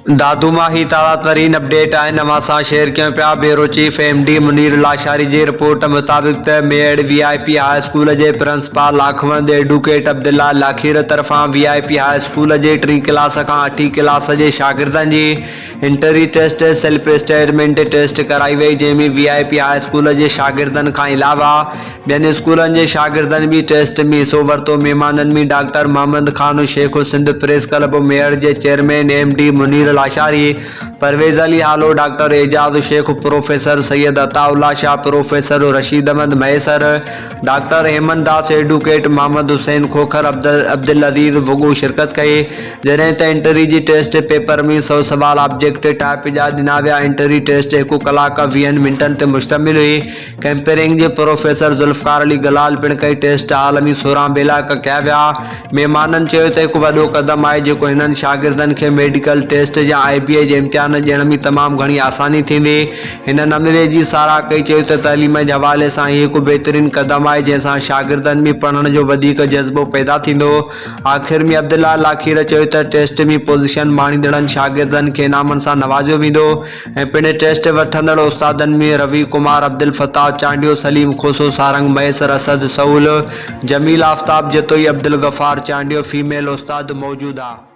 دادو مان هي تازا ترين اپڊيٽ آهن اوهان سان شيئر ڪيون پيا bureau chief M D Munir Lashari جي رپورٽ مطابق ته Mehar V I P high school جي پرنسپال لاکوند ايڊوڪيٽ عبدالله لاکير طرفان V I P high school جي ٽين ڪلاس کان اٺين ڪلاس جي شاگردن جي entry test self statement test ڪرائي وئي جنهن ۾ V I P high school جي شاگردن کان علاوه ٻين اسڪولن جي شاگردن به ٽيسٽ ۾ حصو ورتو. مهمانن ۾ doctor Muhammad Khan Shaikh, Sindh press club Mehar جي chairman M D Munir Lashari, Parvez Ali Halo, doctor Ejaz Shaikh, professor Syed Ata Ullah Shah, professor Rasheed Ahmed Mahesar, doctor Heman Das, advocate Muhammad Hussain Khokhar, Abdul Aziz Wago شرڪت ڪئي. جڏهن ته entry جي test paper ۾ سئو سوال object type جا ڏنا ويا. انٽري ٽيسٽ هڪ ڪلاڪ ويهن منٽن تي مشتمل هئي. ڪمپيئرنگ جي پروفيسر ذوالفقار علي گلال پڻ ڪئي ٽيسٽ هال ۾ 16 بيلا ڪيا ويا. مهمانن چيو ته هڪ وڏو قدم آهي جيڪو هنن شاگردن کي ميڊيڪل ٽيسٽ يا آء بي اي جي امتحان ڏيڻ ۾ تمام گهڻي آساني ٿيندي. هنن عملي جي ساراهه ڪئي چيو ته تعليم جي حوالي سان هي هڪ بهترين قدم آهي جنهن سان شاگردن ۾ پڙهڻ جو وڌيڪ جذبو پيدا ٿيندو. آخر ۾ عبدالله لاکير چيو ته ٽيسٽ ۾ پوزيشن ماڻيندڙن شاگردن کي انعامن سان نوازيو ويندو. ۽ پڻ ٽيسٽ وٺندڙ استادن ۾ روي ڪمار، عبدالفتاح چانڊيو، سليم کوسو، سارنگ مهيسر، اسد سهول، جميل آفتاب جتوئي، عبدالغفار چانڊيو فيميل استاد موجود آ.